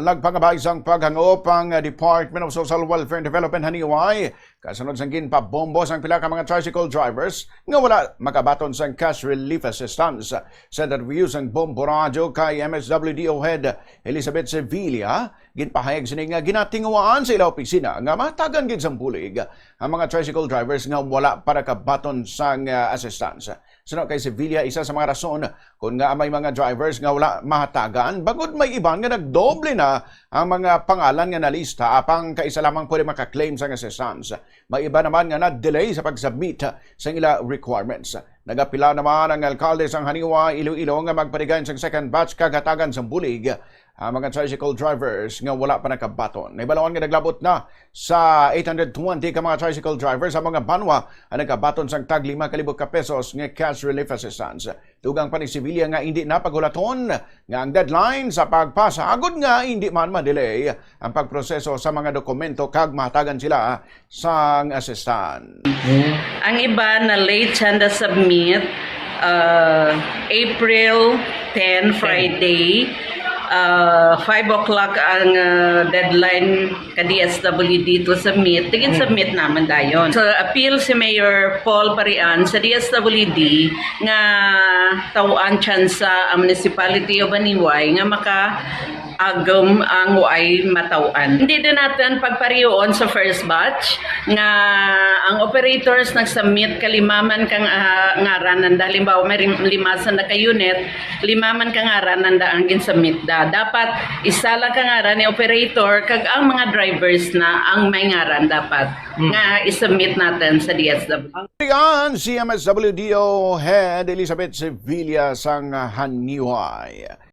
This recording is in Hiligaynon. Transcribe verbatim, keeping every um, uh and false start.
Tagpangabay sang paghangop ang Department of Social Welfare and Development Haniway, kasunod sang ginpabombo sang pila ka mga tricycle drivers nga wala makabaton sang cash relief assistance. Sa interview sang Bombo Radyo kay M S W D O Head Elizabeth Sevilla, ginpahayag sini nga ginatinguhaan sa ila opisina nga matagan gid sang bulig ang mga tricycle drivers nga wala pa nakabaton sang, ah, assistance. Suno kay Sevilla, isa sa mga rason kon nga may mga drivers nga wala mahatagan, bangod may iban nga nagdoble na ang mga pangalan nga nalista, apang kaisa lamang pwede maka-claim sang assistance. May iba naman nga na-delay sa pag-submit sa ila requirements. Nagapila naman ang alkalde sang Haniwa, Iloilo nga magpatigayon sang second batch kag hatagan sang bulig ang mga tricycle drivers nga wala pa nakabaton. Nahibaluan nga naglabot na sa eight hundred twenty ka mga tricycle drivers ang mga banwa ang nakabaton sang tag lima ka libo ka pesos nga cash relief assistance. Tugang pa ni Sevilla nga hindi na paghulaton nga ang deadline sa pagpasa, agod nga hindi man ma-delay ang pagproseso sa mga dokumento kag mahatagan sila sang assistance. Ang iba na late sanda submit, uh, April ten, Friday, uh, five o'clock ang, uh, deadline ka D S W D to submit. Tigin submit naman dayon. So, appeal si Mayor Paul Parian sa D S W D nga tawaan tsansa ang Municipality of Haniway nga maka agom ang way mataw-an. Hindi din natin pagpariyoon sa first batch nga ang operators nag-submit ka lima man kang, ah, ngaran nanda. Halimbawa, may rim- lima sa naka unit, lima man ka ngaran nanda ang gin-submit da. Dapat isa lang ka ngaran ni operator kag ang mga drivers na ang may ngaran dapat nga i-submit natin sa D S W. Yan si M S W D O Head Elizabeth Sevilla sang Haniway.